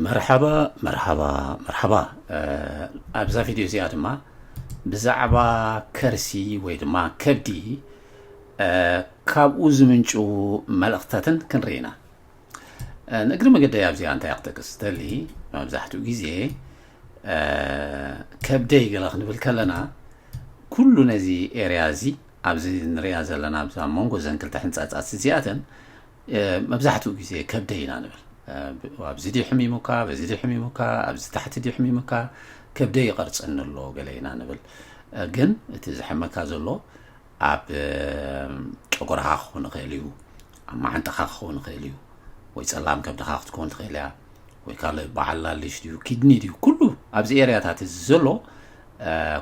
መርሓባ መርሓባ መርሓባ። ኣብዛ ቪድዮ እዚኣ ድማ ብዛዕባ ከርሲ ወይ ድማ ከብዲ ካብኡ ዝምንጩ መልእኽትታትን ክንርኢ ኢና። ንእግሪ መገደይ ኣብዚኣ እንታይ ክጠቅስ ደሊ፣ መብዛሕትኡ ግዜ ከብደይ ገለ ክንብል ከለና ኩሉ ነዚ ኤርያ እዚ ኣብዚ ንሪኣ ዘለና ኣብዛ መንጎ ዘን ክልተ ሕንፃፃት እዚኣተን መብዛሕትኡ ግዜ ከብደይ ኢና ንብል። ኣብዚ ድዩ ሕሚሙካ፣ በዚ ድዩ ሕሚሙካ፣ ኣብዚ ታሕቲ ድዩ ሕሚሙካ፣ ከብደይ ይቐርፀኒ ኣሎ ገለ ኢና ንብል። ግን እቲ ዝሕመካ ዘሎ ኣብ ጨጎራኻ ክኸውን ይኽእል እዩ፣ ኣብ ማዓንጣኻ ክኸውን ይኽእል እዩ፣ ወይ ፀላም ከብድኻ ክትከውን ትኽእል እያ፣ ወይ ካልእ በዓል ላልሽ ድዩ ኪድኒ ድዩ፣ ኩሉ ኣብዚ ኤርያታት እዚ ዘሎ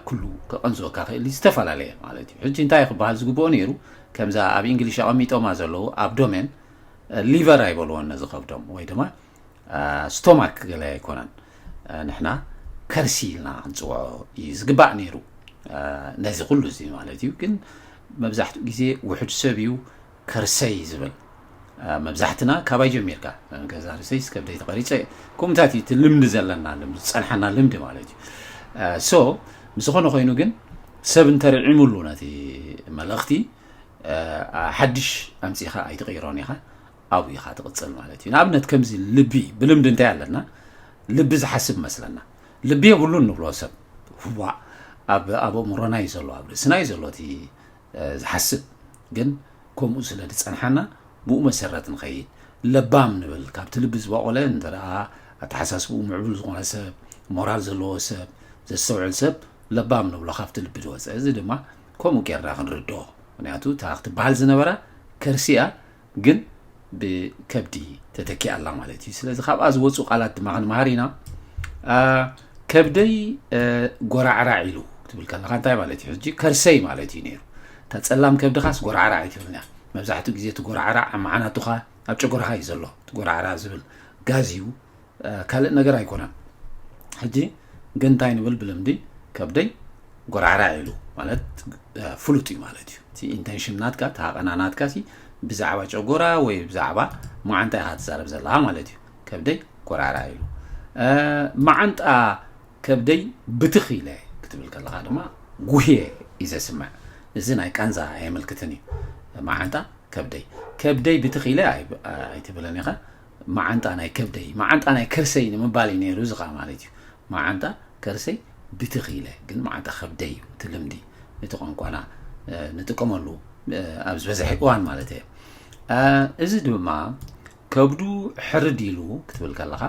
ኩሉ ክቐንዝወካ ክእል ዝተፈላለየ ማለት እዩ። ሕጂ እንታይ ክበሃል ዝግብኦ ነይሩ? ከምዛ ኣብ እንግሊሽ ኣቐሚጦማ ዘለዉ ኣብዶሜን፣ ሊቨር ኣይበልዎን ነዚ ከብዶም ወይ ድማ ስቶማክ ገለ ኣይኮነን። ንሕና ከርሲ ኢልና ክንፅውዖ እዩ ዝግባእ ነይሩ ነዚ ኩሉ እዚ ማለት እዩ። ግን መብዛሕትኡ ግዜ ውሕድ ሰብ እዩ ከርሰይ ዝብል። መብዛሕትና ካባይ ጀሚርካ ገዛ ርሰይስ ከብደይ ተቐሪፀ፣ ከምኡታት እዩ እቲ ልምዲ ዘለና፣ ልምዲ ዝፀንሓና ልምዲ ማለት እዩ። ሶ ብዝኾነ ኮይኑ ግን ሰብ እንተርዒሙሉ ነቲ መልእኽቲ ሓድሽ ኣምፂኻ ኣይትቕይሮን ኢኻ፣ ኣብኡ ኢኻ ትቕፅል ማለት እዩ። ንኣብነት ከምዚ ልቢ ብልምዲ እንታይ ኣለና፣ ልቢ ዝሓስብ መስለና። ልቢ የብሉን ንብሎ ሰብ፣ ዋ ኣብ ኣእምሮና እዩ ዘሎ፣ ኣብ ርእስና እዩ ዘሎ እቲ ዝሓስብ። ግን ከምኡ ስለ ዝፀንሓና ብኡ መሰረት ንኸይድ። ለባም ንብል፣ ካብቲ ልቢ ዝበቆለ እንተ ደኣ ኣተሓሳስብኡ ምዕቡል ዝኾነ ሰብ፣ ሞራል ዘለዎ ሰብ፣ ዘስተውዕል ሰብ ለባም ንብሎ፣ ካብቲ ልቢ ዝወፀ። እዚ ድማ ከምኡ ጌርና ክንርድኦ፣ ምክንያቱ እታ ክትበሃል ዝነበራ ከርሲ እያ፣ ግን ብከብዲ ተተኪኣ ኣላ ማለት እዩ። ስለዚ ካብኣ ዝወፁ ቃላት ድማ ክንመሃር ኢና። ከብደይ ጎራዕራዕ ኢሉ ክትብል ከለካ እንታይ ማለት እዩ? ሕጂ ከርሰይ ማለት እዩ ነይሩ። እታ ፀላም ከብድኻስ ጎራዕራዕ ኣይትብልን እያ። መብዛሕትኡ ግዜ እቲ ጎራዕራዕ ኣብ መዓናጡኻ ኣብ ጨጎራኻ እዩ ዘሎ። እቲ ጎራዕራዕ ዝብል ጋዝ እዩ፣ ካልእ ነገር ኣይኮነን። ሕጂ ግን እንታይ ንብል ብልምዲ ከብደይ ጎራዕራዕ ኢሉ ማለት ፍሉጥ እዩ ማለት እዩ። እቲ ኢንተንሽን ናትካ፣ እቲ ሃቐና ናትካ ሲ ብዛዕባ ጨጎራ ወይ ብዛዕባ መዓንጣ ኢኻ ትዛረብ ዘለኻ ማለት እዩ። ከብደይ ጎራዕራዕ ኢሉ። መዓንጣ ከብደይ ብትኽ ኢለ ክትብል ከለኻ ድማ ጉህየ እዩ ዘስምዕ። እዚ ናይ ቃንዛ ኣየመልክትን እዩ። መዓንጣ ከብደይ፣ ከብደይ ብትኽ ኢለ ኣይትብለን ኢኻ። መዓንጣ ናይ ከብደይ፣ መዓንጣ ናይ ከርሰይ ንምባል እዩ ነይሩ። እዚ ኸዓ ማለት እዩ መዓንጣ ከርሰይ ብትኽ ኢለ፣ ግን መዓንጣ ከብደይ እዩ። እቲ ልምዲ፣ እቲ ቋንቋና ንጥቀመሉ ኣብ ዝበዝሐ እዋን ማለት እየ። እዚ ድማ ከብዱ ሕርድ ኢሉ ክትብል ከለኻ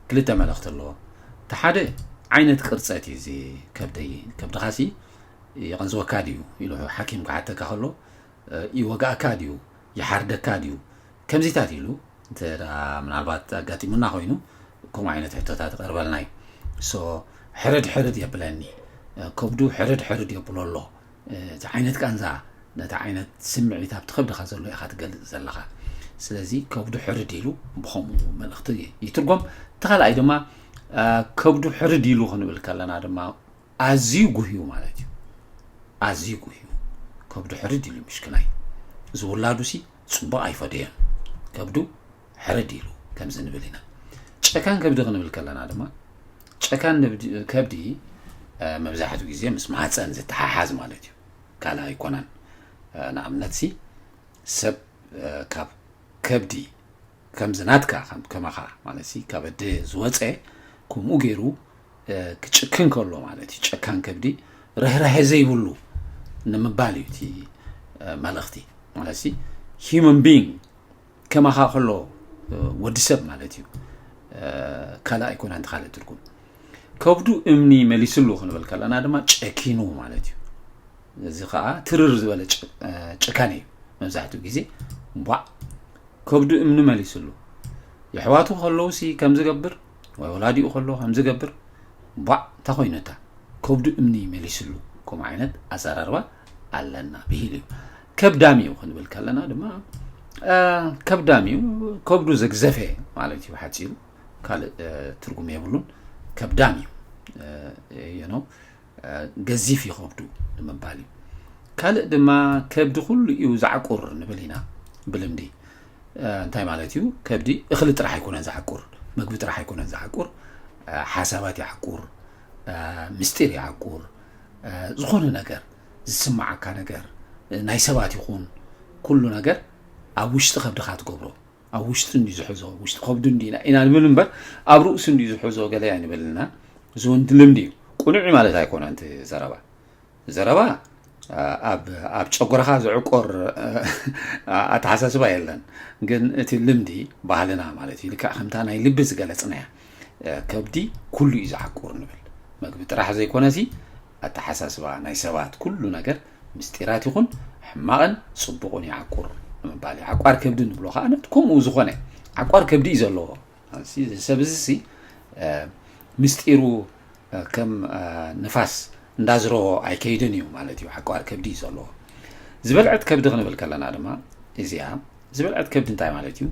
ክልተ መልእኽቲ ኣለዎ። እቲ ሓደ ዓይነት ቅርፀት እዩ። እዚ ከብደይ፣ ከብድኻሲ ይቐንዝወካ ድዩ ኢሉ ሓኪም ክሓተካ ከሎ፣ ይወግኣካ ድዩ፣ ይሓርደካ ድዩ፣ ከምዚታት ኢሉ እንተ ደኣ ምናልባት ኣጋጢሙና ኮይኑ፣ ከምኡ ዓይነት ሕቶታት ይቐርበልና እዩ። ሶ ሕርድ ሕርድ የብለኒ፣ ከብዱ ሕርድ ሕርድ የብሎ ኣሎ። እቲ ዓይነት ቃንዛ ነቲ ዓይነት ስምዒት ኣብቲ ከብድኻ ዘሎ ኢኻ ትገልጽ ዘለኻ። ስለዚ ከብዱ ሕርድ ኢሉ ብኸምኡ መልእኽቲ ይትርጎም። እቲ ካልኣይ ድማ ከብዱ ሕርድ ኢሉ ክንብል ከለና ድማ ኣዝዩ ጉህዩ ማለት እዩ። ኣዝዩ ጉህዩ፣ ከብዱ ሕርድ ኢሉ ምሽክናይ። ዝውላዱሲ ጽቡቕ ኣይፈደዮን። ከብዱ ሕርድ ኢሉ ከምዚ ንብል ኢና። ጨካን ከብዲ ክንብል ከለና ድማ ጨካን ከብዲ መብዛሕትኡ ግዜ ምስ ማህፀን ዝተሓሓዝ ማለት እዩ። ካልእ ኣይኮነን። ንኣብነትሲ ሰብ ካብ ከብዲ ከምዚ ናትካ ከማኻ ማለትሲ ካብ ኣደ ዝወፀ ከምኡ ገይሩ ክጭክን ከሎ ማለት እዩ። ጨካን ከብዲ ርህራሄ ዘይብሉ ንምባል እዩ እቲ መልእኽቲ። ማለትሲ ሂዩማን ቢንግ ከማኻ ከሎ ወዲ ሰብ ማለት እዩ። ካልእ ኣይኮነን እቲ ካልእ ትርጉም። ከብዱ እምኒ መሊስሉ ክንብል ከለና ድማ ጨኪኑ ማለት እዩ። እዚ ከዓ ትርር ዝበለ ጭካኔ እዩ። መብዛሕትኡ ግዜ ቧዕ ከብዱ እምኒ መሊስሉ። የሕዋቱ ከለውሲ ከም ዝገብር ወይ ወላዲኡ ከሎ ከም ዝገብር ቧዕ እንታይ ኮይኑታ ከብዱ እምኒ መሊስሉ። ከምኡ ዓይነት ኣዘራርባ ኣለና ብሂል እዩ። ከብዳም እዩ ክንብል ከለና ድማ ከብዳም እዩ፣ ከብዱ ዘግዘፈ ማለት እዩ። ሓፂሩ ካልእ ትርጉም የብሉን። ከብዳም እዩ ነው ገዚፍ እዩ ከብዱ ንምባል እዩ። ካልእ ድማ ከብዲ ኩሉ እዩ ዝዓቁር ንብል ኢና ብልምዲ። እንታይ ማለት እዩ? ከብዲ እኽሊ ጥራሕ ኣይኮነን ዝዓቁር፣ መግቢ ጥራሕ ኣይኮነን ዝዓቁር፣ ሓሳባት ይዓቁር፣ ምስጢር ይዓቁር፣ ዝኾነ ነገር ዝስማዓካ ነገር፣ ናይ ሰባት ይኹን ኩሉ ነገር ኣብ ውሽጢ ከብድኻ ትገብሮ። ኣብ ውሽጢ እንዲ ዝሕዞ፣ ውሽጢ ከብዱ እንዲ ኢና ንብል እምበር ኣብ ርእሱ እንዲ ዝሕዞ ገለ ኣይንበልና። እዚ እውን ልምዲ እዩ። ቁኑዕ ማለት ኣይኮነን እቲ ዘረባ። ዘረባ ኣብ ጨጎራኻ ዝዕቆር ኣተሓሳስባ የለን። ግን እቲ ልምዲ ባህልና ማለት እዩ። ልክዕ ከምታ ናይ ልቢ ዝገለጽናያ፣ ከብዲ ኩሉ እዩ ዝዓቁር ንብል። መግቢ ጥራሕ ዘይኮነሲ ኣተሓሳስባ ናይ ሰባት ኩሉ ነገር ምስጢራት ይኹን ሕማቕን ጽቡቕን ይዓቁር ንምባል እዩ። ዓቋር ከብዲ ንብሎ ከዓ ነቲ ከምኡ ዝኾነ ዓቋር ከብዲ እዩ ዘለዎ። እዚ ሰብ እዚ ሲ ምስጢሩ ከም ንፋስ እንዳዝረቦ ኣይከይድን እዩ ማለት እዩ። ዓቋር ከብዲ እዩ ዘለዎ። ዝበልዐት ከብዲ ክንብል ከለና ድማ እዚኣ ዝበልዐት ከብዲ እንታይ ማለት እዩ?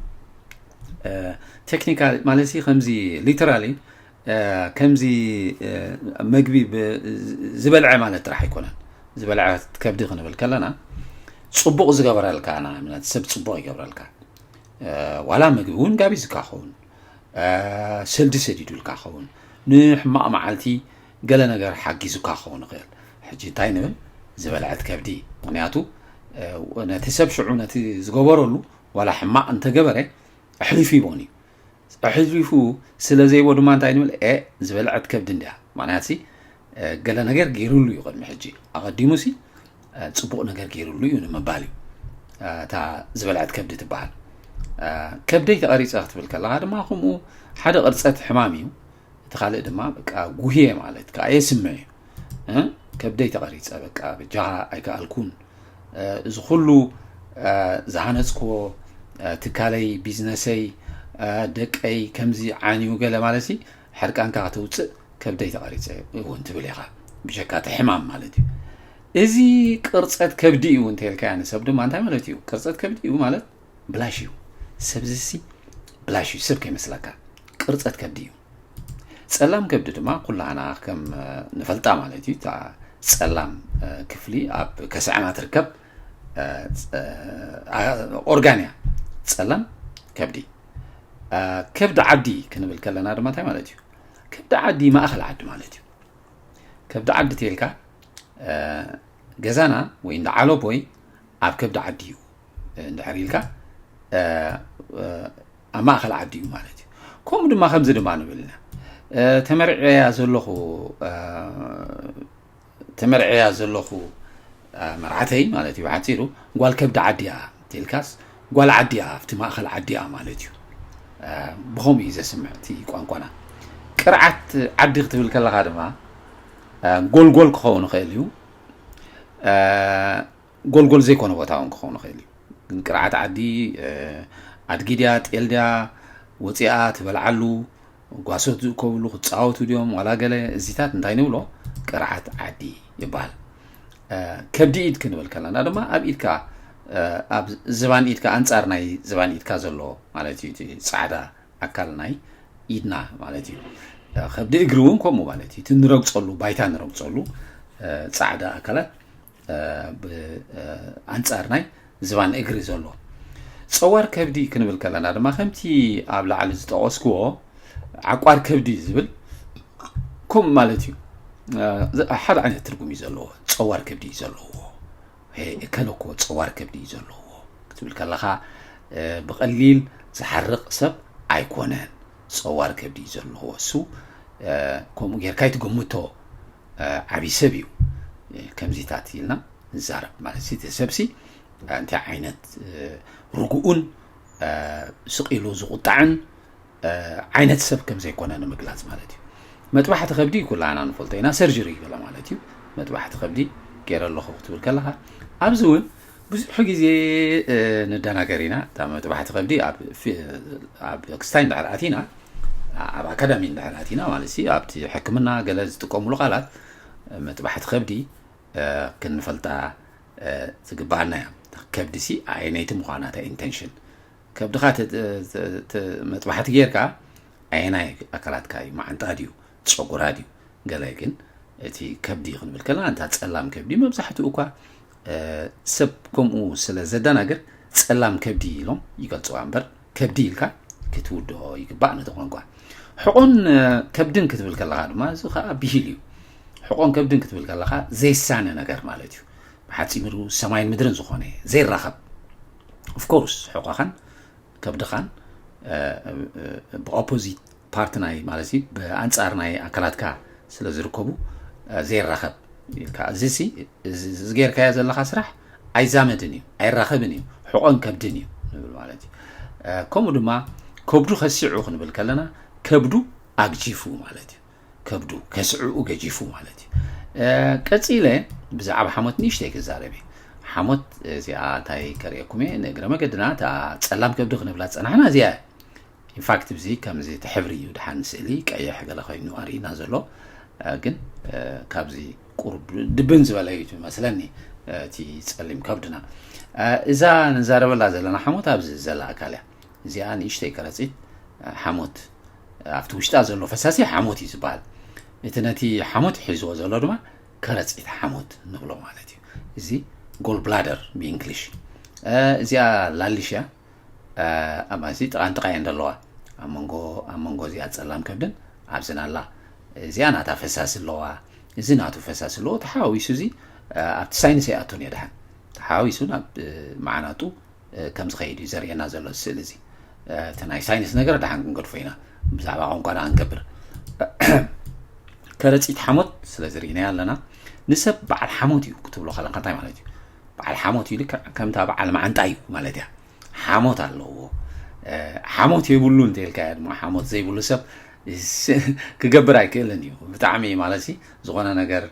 ቴክኒካል ማለት ከምዚ ሊተራሊ ከምዚ መግቢ ዝበልዐ ማለት ጥራሕ ኣይኮነን። ዝበልዐት ከብዲ ክንብል ከለና ጽቡቕ ዝገበረልካ ንኣብነት ሰብ ጽቡቕ ይገብረልካ፣ ዋላ ምግቢ እውን ጋቢዝካ ኸውን፣ ሰልዲ ሰዲዱልካ ኸውን፣ ንሕማቕ መዓልቲ ገለ ነገር ሓጊዙካ ክኸውን ይኽእል። ሕጂ እንታይ ንብል? ዝበልዐት ከብዲ። ምክንያቱ ነቲ ሰብ ሽዑ ነቲ ዝገበረሉ ዋላ ሕማቕ እንተገበረ ኣሕሊፉ ይቦን እዩ። ኣሕሊፉ ስለ ዘይቦ ድማ እንታይ ንብል? ኤ ዝበልዐት ከብዲ እንድያ። ምክንያቱ ገለ ነገር ገይሩሉ እዩ ቅድሚ ሕጂ። ኣቐዲሙ ሲ ጽቡቕ ነገር ገይሩሉ እዩ ንምባል እዩ እታ ዝበልዐት ከብዲ ትበሃል። ከብደይ ተቐሪጸ ክትብል ከለኻ ድማ ከምኡ ሓደ ቅርጸት ሕማም እዩ። እቲ ካልእ ድማ በቃ ጉህየ ማለት ከዓ የስምዕ እዩ። ከብደይ ተቐሪጸ በቃ በጃኻ ኣይከኣልኩን፣ እዚ ኩሉ ዝሃነፅክዎ ትካለይ፣ ቢዝነሰይ፣ ደቀይ ከምዚ ዓንዩ ገለ ማለት ሲ ሕርቃንካ ከተውፅእ ከብደይ ተቐሪፀ እውን ትብል ኢኻ። ብጀካ እቲ ሕማም ማለት እዩ። እዚ ቅርፀት ከብዲ እዩ እንተልካያ ንሰብ ድማ እንታይ ማለት እዩ? ቅርፀት ከብዲ እዩ ማለት ብላሽ እዩ። ሰብ ዝሲ ብላሽ እዩ፣ ሰብ ከይመስለካ። ቅርፀት ከብዲ እዩ። ፀላም ከብዲ ድማ ኩላህና ከም ንፈልጣ ማለት እዩ። እታ ፀላም ክፍሊ ኣብ ከስዐና ትርከብ ኦርጋንያ። ፀላም ከብዲ። ከብዲ ዓዲ ክንብል ከለና ድማ እንታይ ማለት እዩ? ከብዲ ዓዲ ማእኸል ዓዲ ማለት እዩ። ከብዲ ዓዲ ተልካ ገዛና ወይ እንዳ ዓለቦይ ኣብ ከብዲ ዓዲ እዩ እንድሕር ኢልካ ኣብ ማእኸል ዓዲ እዩ ማለት እዩ። ከምኡ ድማ ከምዚ ድማ ንብል ኢና፣ ተመርዕያ ዘለኹ ተመርዕያ ዘለኹ መርዓተይ ማለት እዩ ብሓፂሩ ጓል ከብዲ ዓዲ እያ ተልካስ ጓል ዓዲ እያ ኣብቲ ማእኸል ዓዲ እያ ማለት እዩ። ብኸምኡ እዩ ዘስምዕ እቲ ቋንቋና። ቅርዓት ዓዲ ክትብል ከለኻ ድማ ጎልጎል ክኸውን ይኽእል እዩ። ጎልጎል ዘይኮነ ቦታ እውን ክኸውን ይኽእል እዩ። ግን ቅርዓት ዓዲ ኣድጊ ድያ ጤል ድያ ወፂኣ ትበልዓሉ፣ ጓሶት ዝእከብሉ ክፃወቱ ድዮም ዋላ ገለ እዚታት እንታይ ንብሎ? ቅርዓት ዓዲ ይበሃል። ከብዲ ኢድ ክንብል ከለና ድማ ኣብ ኢድካ ኣብ ዝባን ኢድካ ኣንፃር ናይ ዝባን ኢድካ ዘሎ ማለት እዩ እቲ ፃዕዳ ኣካል ናይ ኢድና ማለት እዩ። ከብዲ እግሪ እውን ከምኡ ማለት እዩ። እቲ ንረግፀሉ ባይታ ንረግፀሉ ፃዕዳ ኣካላት ኣንፃር ናይ ዝባን እግሪ ዘሎ። ፀዋር ከብዲ ክንብል ከለና ድማ ከምቲ ኣብ ላዕሊ ዝጠቐስክዎ ዓቋር ከብዲ ዝብል ከምኡ ማለት እዩ። ሓደ ዓይነት ትርጉም እዩ ዘለዎ። ፀዋር ከብዲ እዩ ዘለዎ። እከለ እኮ ፀዋር ከብዲ እዩ ዘለዎ ክትብል ከለኻ ብቐሊል ዝሓርቕ ሰብ ኣይኮነን። ፀዋር ከብዲ እዩ ዘለዎ እሱ። ከምኡ ጌርካ ይትገምቶ። ዓብዪ ሰብ እዩ። ከምዚታት ኢልና ንዛረብ ማለት እቲ ሰብሲ እንታይ ዓይነት ርጉኡን ስቕ ኢሉ ዝቑጣዕን ዓይነት ሰብ ከም ዘይኮነ ንምግላፅ ማለት እዩ። መጥባሕቲ ከብዲ ኩላና ንፈልጦ ኢና። ሰርጀሪ ገለ ማለት እዩ። መጥባሕቲ ከብዲ ገይረ ኣለኹ ክትብል ከለኻ ኣብዚ እውን ብዙሕ ግዜ ንደናገር ኢና። እታ መጥባሕቲ ከብዲ ኣብ ክስታይ እንድሕር ኣቲና ኣብ ኣካዳሚ እንድሕር ኣቲና ማለት ኣብቲ ሕክምና ገለ ዝጥቀምሉ ቃላት መጥባሕቲ ከብዲ ክንፈልጣ ዝግባኣና እያ። ከብዲ ሲ ኣየነይቲ ምዃና እታ ኢንቴንሽን ከብድኻ መጥባሕቲ ጌርካ ኣየናይ ኣካላትካ እዩ? መዓንጣ ድዩ? ጨጉራ ድዩ? ገለ ግን እቲ ከብዲ ክንብል ከለና እንታ ጸላም ከብዲ መብዛሕትኡ እኳ ሰብ ከምኡ ስለ ዘደናግር ጸላም ከብዲ ኢሎም ይገልጽዋ እምበር ከብዲ ኢልካ ክትውድኦ ይግባእ ነቲ ቋንቋ። ሕቖን ከብድን ክትብል ከለኻ ድማ እዚ ከዓ ብሂል እዩ። ሕቖን ከብድን ክትብል ከለኻ ዘይሳነ ነገር ማለት እዩ። ብሓፂ ምድሩ ሰማይን ምድርን ዝኾነ ዘይራኸብ። ኦፍኮርስ ሕቆኻን ከብድኻን ብኦፖዚት ፓርት ናይ ማለት እዩ ብኣንፃር ናይ ኣካላትካ ስለ ዝርከቡ ዘይራኸብ ኢልካ እዚ ሲ እዚ ጌርካዮ ዘለካ ስራሕ ኣይዛመድን እዩ ኣይራኸብን እዩ ሕቆን ከብድን እዩ ንብል ማለት እዩ። ከምኡ ድማ ከብዱ ከሲዑ ክንብል ከለና ከብዱ ኣግጂፉ ማለት እዩ። ከብዱ ከስዕኡ ገጂፉ ማለት እዩ። ቀፂለ ብዛዕባ ሓሞት ንእሽተይ ክዛረብ እየ። ሓሞት እዚኣ እንታይ ከርእየኩም እየ ንእግረ መገድና እታ ፀላም ከብዲ ክንብላ ዝፀናሕና እዚኣ እያ። ኢንፋክት ብዚ ከምዚ እቲ ሕብሪ እዩ ድሓን ስእሊ ቀይሕ ገለ ኮይኑ ኣርእና ዘሎ ግን ካብዚ ቁሩብ ድብን ዝበለ እዩ መስለኒ። እቲ ፀሊም ከብድና እዛ ንዛረበላ ዘለና ሓሞት ኣብዚ ዘላ ኣካል እያ። እዚኣ ንእሽተይ ከረፂት ሓሞት ኣብቲ ውሽጣ ዘሎ ፈሳሲ ሓሞት እዩ ዝበሃል። እቲ ነቲ ሓሞት ሒዝዎ ዘሎ ድማ ከረፂት ሓሞት ንብሎ ማለት እዩ። እዚ ጎል ብላደር ብእንግሊሽ። እዚኣ ላሊሽ እያ። ኣማሲ ጥቓን ጥቓ እየን ዘለዋ። ኣብ መንጎ ኣብ መንጎ እዚኣ ፀላም ከብድን ኣብዝን ኣላ። እዚኣ ናታ ፈሳሲ ኣለዋ። እዚ ናቱ ፈሳሲ ኣለዎ። ተሓዋዊሱ እዚ ኣብቲ ሳይንስ ኣይኣቶን እየ ድሓን ተሓዋዊሱ ናብ መዓናጡ ከም ዝኸይድ እዩ ዘርእየና ዘሎ ስእሊ እዚ። እቲ ናይ ሳይንስ ነገር ድሓን ክንገድፎ ኢና። ብዛዕባ ቋንቋ ደኣ ንገብር። ከረፂት ሓሞት ስለ ዝርኢናዮ ኣለና። ንሰብ በዓል ሓሞት እዩ ክትብሎ ከለካ እንታይ ማለት እዩ? በዓል ሓሞት እዩ ልክዕ ከምታ በዓል መዓንጣ እዩ ማለት እያ። ሓሞት ኣለዎ። ሓሞት የብሉ እንተልካ ድማ ሓሞት ዘይብሉ ሰብ ክገብር ኣይክእልን እዩ። ብጣዕሚ ማለት ዝኾነ ነገር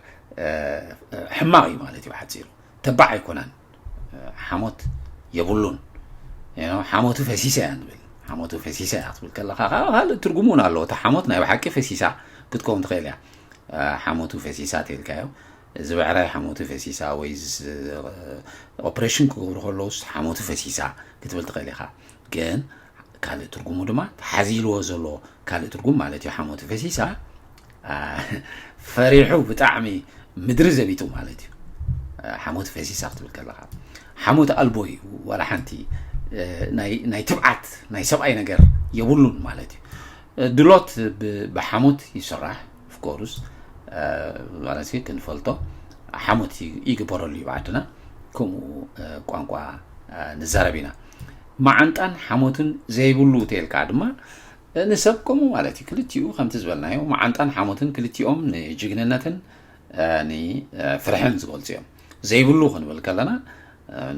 ሕማቕ እዩ ማለት እዩ ሓፂሩ። ተባዕ ኣይኮነን። ሓሞት የብሉን። ሓሞቱ ፈሲሰ እያ ንብል። ሓሞቱ ፈሲሰ እያ ክትብል ከለካ ካልእ ትርጉም እውን ኣለዎ። እታ ሓሞት ናይ ብሓቂ ፈሲሳ ክትከውን ትኽእል እያ። ሓሞቱ ፈሲሳ ተልካዮ እዚ ብዕራይ ሓሞቱ ፈሲሳ ወይ ኦፕሬሽን ክገብሩ ከለውስ ሓሞቱ ፈሲሳ ክትብል ትኽእል ኢኻ። ግን ካልእ ትርጉሙ ድማ ተሓዚልዎ ዘሎ ካልእ ትርጉም ማለት እዩ። ሓሞቱ ፈሲሳ ፈሪሑ ብጣዕሚ ምድሪ ዘቢጡ ማለት እዩ። ሓሞት ፈሲሳ ክትብል ከለካ ሓሞት ኣልቦ እዩ። ዋላ ሓንቲ ናይ ትብዓት ናይ ሰብኣይ ነገር የብሉን ማለት እዩ። ድሎት ብሓሞት ይስራሕ ኦፍኮርስ ማለት ክንፈልጦ ሓሞት ይግበረሉ እዩ ዓድና። ከምኡ ቋንቋ ንዛረብ ኢና። መዓንጣን ሓሞትን ዘይብሉ ተልካ ድማ ንሰብ ከምኡ ማለት እዩ። ክልቲኡ ከምቲ ዝበልናዮ መዓንጣን ሓሞትን ክልቲኦም ንጅግንነትን ንፍርሕን ዝገልፁ እዮም። ዘይብሉ ክንብል ከለና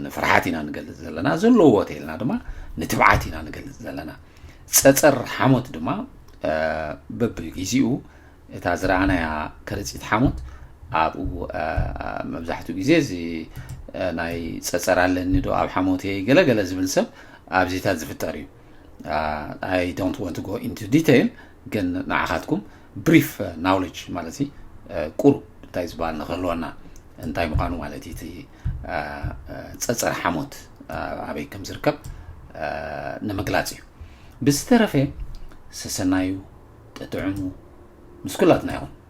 ንፍርሓት ኢና ንገልፅ ዘለና፣ ዘለዎ ተልና ድማ ንትብዓት ኢና ንገልፅ ዘለና። ፀፀር ሓሞት ድማ በብግዜኡ እታ ዝረኣናያ ከረፂት ሓሞት ኣብኡ መብዛሕትኡ ግዜ እዚ ናይ ፀፀር ኣለኒ ዶ ኣብ ሓሞተይ ገለገለ ዝብል ሰብ ኣብዚታት ዝፍጠር እዩ። I don't want to go into detail ግን ንዓኻትኩም ብሪፍ ናውሌጅ ማለት ቁሩብ እንታይ ዝበሃል ንክህልወና እንታይ ምዃኑ ማለት እቲ ፀፀር ሓሞት ኣበይ ከም ዝርከብ ንምግላፅ እዩ። ብዝተረፈ ሰሰናዩ ጥጥዕሙ ምስ ኩላትና ይኹን።